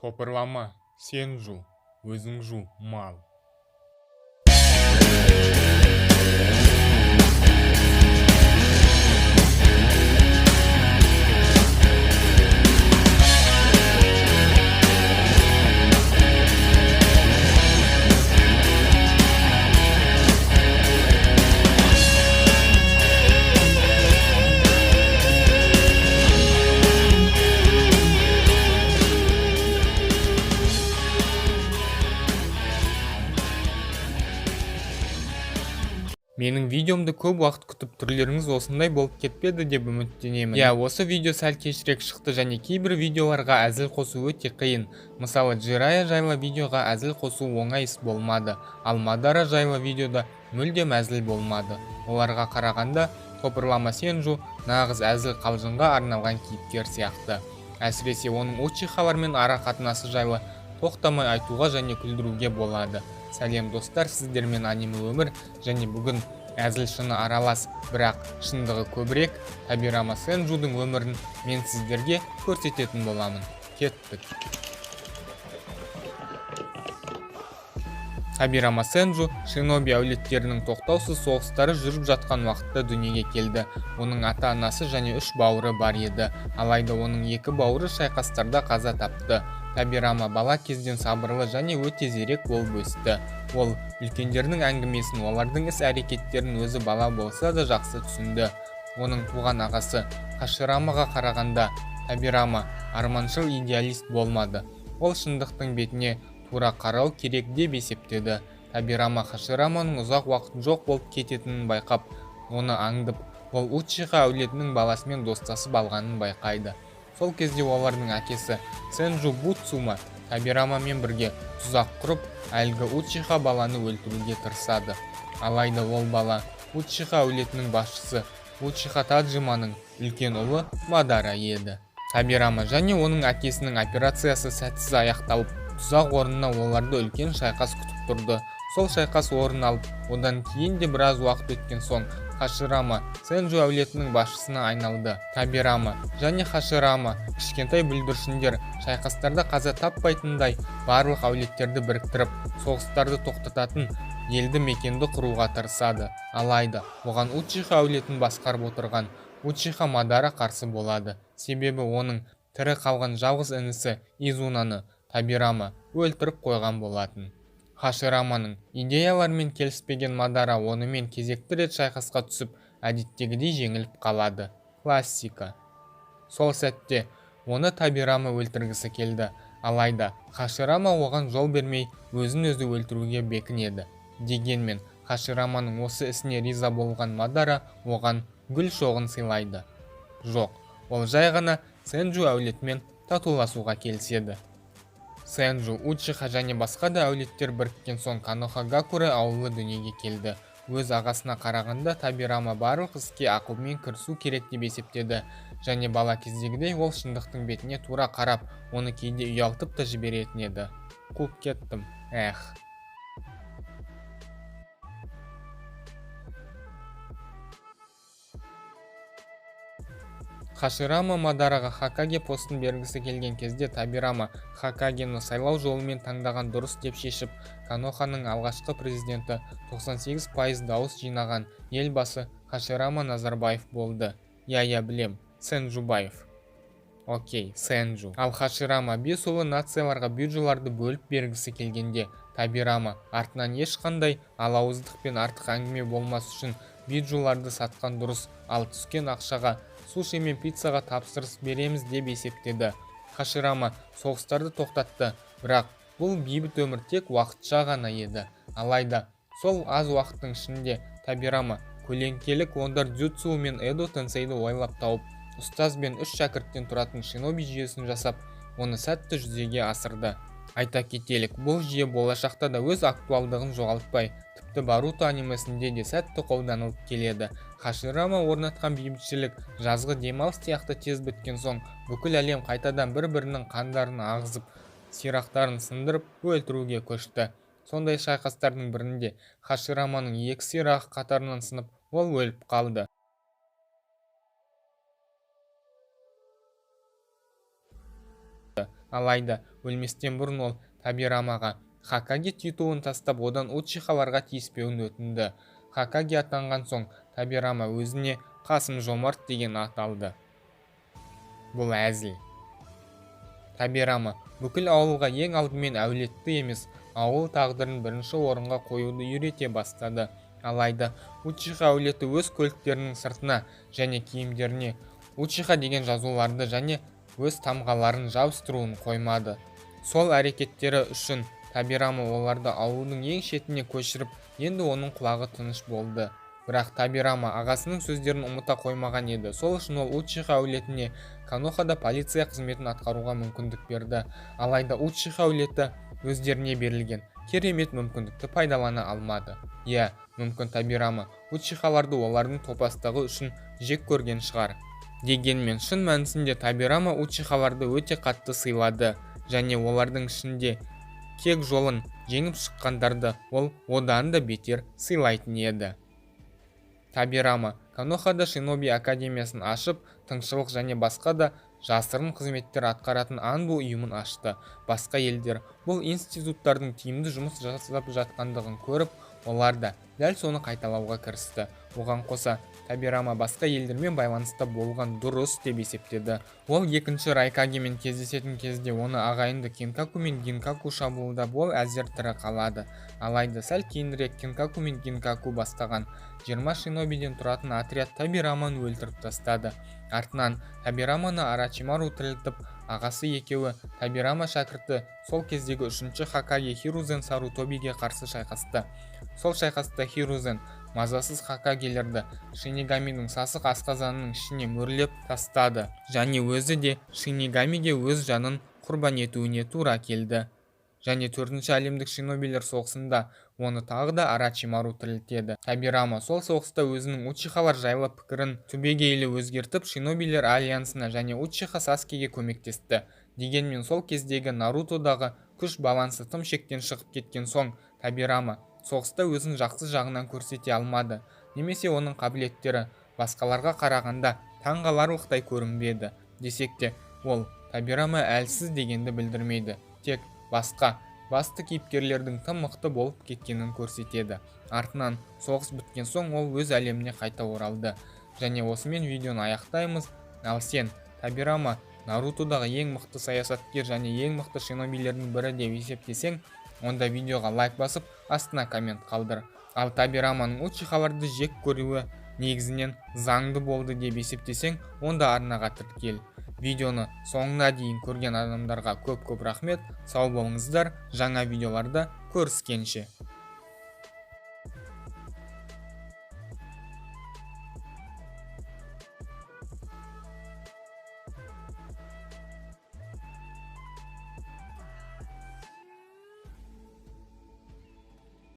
Топырлама, сен жу, өзің жу, мал. Менің видеомды көп уақыт күтіп, түрлеріңіз осындай болып кетпеді деп үміттенемін. Иә, осы видео сәл кешірек шықты және кейбір видеоларға әзіл қосу өте қиын. Мысалы, Джирая жайлы видеоға әзіл қосу оңай іс болмады, ал Мадара жайлы видеода мүлдем әзіл болмады. Оларға қарағанда Топырлама Сенжу нағыз әзіл қалжыңға арналған кейіпкер сияқты. Әсіресе оның Учихалармен ара қатынасы жайлы тоқтамай айтуға және күлдіруге болады. Сәлем, достар! Сіздермен Аниме Өмір және бүгін әзіл шыны аралас, бірақ шындығы көбірек Табирама Сенжудың өмірін мен сіздерге көрсететін боламын. Кеттік! Табирама Сенжу шиноби әулеттерінің тоқтаусыз соғыстары жүріп жатқан уақытта дүниеге келді. Оның ата-анасы және үш бауыры бар еді, алайда оның екі бауыры шайқастарда қаза тапты. Табирама бала кезден сабырлы және өте зерек болып өсті. Ол үлкендердің әңгімесін, олардың іс-әрекеттерін өзі бала болса да жақсы түсінді. Оның туған ағасы Хаширамаға қарағанда Табирама арманшыл идеалист болмады. Ол шындықтың бетіне тура қарау керек деп есептеді. Табирама Хашираманың ұзақ уақыт жоқ болып кететінін байқап, оны аңдып, ол Учиха әулетінің баласымен достасып алғанын байқайды. Сол кезде олардың әкесі Сенжу Буцума Табирамамен бірге тұзақ құрып, әлгі Учиха баланы өлтіруге тырысады. Алайда ол бала Учиха әулетінің басшысы Учиха Таджиманың үлкен ұлы Мадара еді. Табирама және оның әкесінің операциясы сәтсіз аяқталып, тұзақ орнына оларды үлкен шайқас күтіп тұрды. Сол шайқас орын алып, одан кейін де біраз уақыт өткен соң Хаширама Сенжу әулетінің басшысына айналды. Табирама және Хаширама кішкентай бүлдіршіндер шайқастарда қаза таппайтындай барлық әулеттерді біріктіріп, соғыстарды тоқтататын елді мекенді құруға тырысады. Алайда оған Учиха әулетін басқарып отырған Учиха Мадара қарсы болады, себебі оның тірі қалған жалғыз інісі Изунаны Табирама өлтіріп қойған болатын. Хашираманың идеяларымен келіспеген Мадара онымен кезекті рет шайқасқа түсіп, әдеттегідей жеңіліп қалады. Классика. Сол сәтте оны Табирама өлтіргісі келді, алайда Хаширама оған жол бермей, өзін өзі өлтіруге бекінеді. Дегенмен Хашираманың осы ісіне риза болған Мадара оған гүл шоғын сыйлайды. Жоқ, ол жай ғана Сенджу әулетімен татуласуға келіседі. Сенджу, Учиха және басқа да әулеттер біріккен соң Конохагакуре ауылы дүниеге келді. Өз ағасына қарағанда Табирама барлық іске ақылмен кірісу керек деп есептеді және бала кездегідей ол шындықтың бетіне тура қарап, оны кейде ұялтып та жіберетін еді. Қуып кеттім, эх. Хаширама Мадараға Хокаге постын бергісі келген кезде Табирама Хокагені сайлау жолымен таңдаған дұрыс деп шешіп, Коноханың алғашқы президенті 98% дауыс жинаған елбасы Хаширама Назарбаев болды. Иә, иә, білем, Сенжубаев. Окей, Сенжу. Ал Хаширама бес ұлы нацияларға биджуларды бөліп бергісі келгенде Табирама артынан ешқандай алауыздық пен артық әңгіме болмас үшін биджуларды сатқан дұрыс, ал түскен ақшаға суши мен пиццаға тапсырыс береміз деп есептеді. Хаширама соғыстарды тоқтатты, бірақ бұл бейбіт өмір тек уақытша ғана еді. Алайда сол аз уақыттың ішінде Табирама көлеңкелі клондар дзюцу мен Эдо Тенсейді ойлап тауып, ұстаз бен үш шәкірттен тұратын шиноби жүйесін жасап, оны сәтті жүзеге асырды. Айта кетелік, бұл жүйе болашақта да өз актуалдығын жоғалтпай, тіпті Боруто анимесінде де сәтті қолданылып келеді. Хаширама орнатқан бейбітшілік жазғы демалыс сияқты тез біткен соң, бүкіл әлем қайтадан бір-бірінің қандарын ағызып, сирақтарын сындырып өлтіруге көшті. Сондай шайқастардың бірінде Хашираманың екі сирағы қатарынан сынып, ол өліп қалды. Алайда Өлместен бұрын ол Табирамаға Хокаге титулын тастап, одан Учихаларға тиіспеуін өтінді. Хокаге атанған соң Табирама өзіне Қасым Жомарт деген ат алды. Бұл әзіл. Табирама бүкіл ауылға ең алдымен әулетті емес, ауыл тағдырын бірінші орынға қоюды үйрете бастады. Алайда Учиха әулеті өз көліктерінің сыртына және киімдеріне Учиха деген жазуларды және өз тамғаларын жабыстыруын қоймады. Сол әрекеттері үшін Табирама оларды ауылдың ең шетіне көшіріп, енді оның құлағы тыныш болды. Бірақ Табирама ағасының сөздерін ұмыта қоймаған еді. Сол үшін ол Учиха әулетіне Конохада полиция қызметін атқаруға мүмкіндік берді. Алайда Учиха әулеті өздеріне берілген керемет мүмкіндікті пайдалана алмады. Иә, мүмкін, Табирама Учихаларды олардың топастығы үшін жек көрген шығар. Дегенмен шын мәнісінде Табирама Учихаларды өте қатты сыйлады және олардың ішінде кек жолын жеңіп шыққандарды ол одан да бетер сыйлайтын еді. Табирама Конохада шиноби академиясын ашып, тыңшылық және басқа да жасырын қызметтер атқаратын Анбу ұйымын ашты. Басқа елдер бұл институттардың тиімді жұмыс жасап жатқандығын көріп, олар да дәл соны қайталауға кірісті. Оған қоса Табирама басқа елдермен байланыста болған дұрыс деп есептеді. Ол екінші Райкагемен кездесетін кезде оны ағайынды Кенкаку мен Гинкаку шабуылдап, ол әзер тірі қалады. Алайда сәл кейінірек Кенкаку мен Гинкаку бастаған 20 шинобиден тұратын отряд Табираманы өлтіріп тастады. Артынан Табираманы Орочимару тірілтіп, ағасы екеуі Табирама шәкірті, сол кездегі үшінші Хокаге Хирузен Сарутобиге қарсы шайқасты. Сол шайқаста Хирузен мазасыз хокагелерді шинигамидің сасық асқазанының ішіне мөрлеп тастады және өзі де шинигамиге өз жанын құрбан етуіне тура келді. Және төртінші әлемдік шинобилер соғысында оны тағы да Орочимару тірілтеді. Табирама сол соғыста өзінің Учихалар жайлы пікірін түбегейлі өзгертіп, шинобилер альянсына және Учиха Саскеге көмектесті. Дегенмен сол кездегі Нарутодағы күш балансы тым шектен шығып кеткен соң, Табирама соғыста өзін жақсы жағынан көрсете алмады немесе оның қабілеттері басқаларға қарағанда таңғаларлықтай көрінбеді. Десек те, ол Табирама әлсіз дегенді білдірмейді, тек басқа басты кейіпкерлердің тым мықты болып кеткенін көрсетеді. Артынан соғыс біткен соң ол өз әлеміне қайта оралды. Және осымен видеоны аяқтаймыз. Ал сен Табирама Нарутодағы ең мықты саясаткер және ең мықты шинобилердің бірі деп есептесең, онда видеоға лайк басып, астына коммент қалдыр. Ал Табираманың Учихаларды жек көруі негізінен заңды болды деп есептесең, онда арнаға тіркел. Видеоны соңына дейін көрген адамдарға көп көп рахмет. Сау болыңыздар, жаңа видеоларда көріскенше.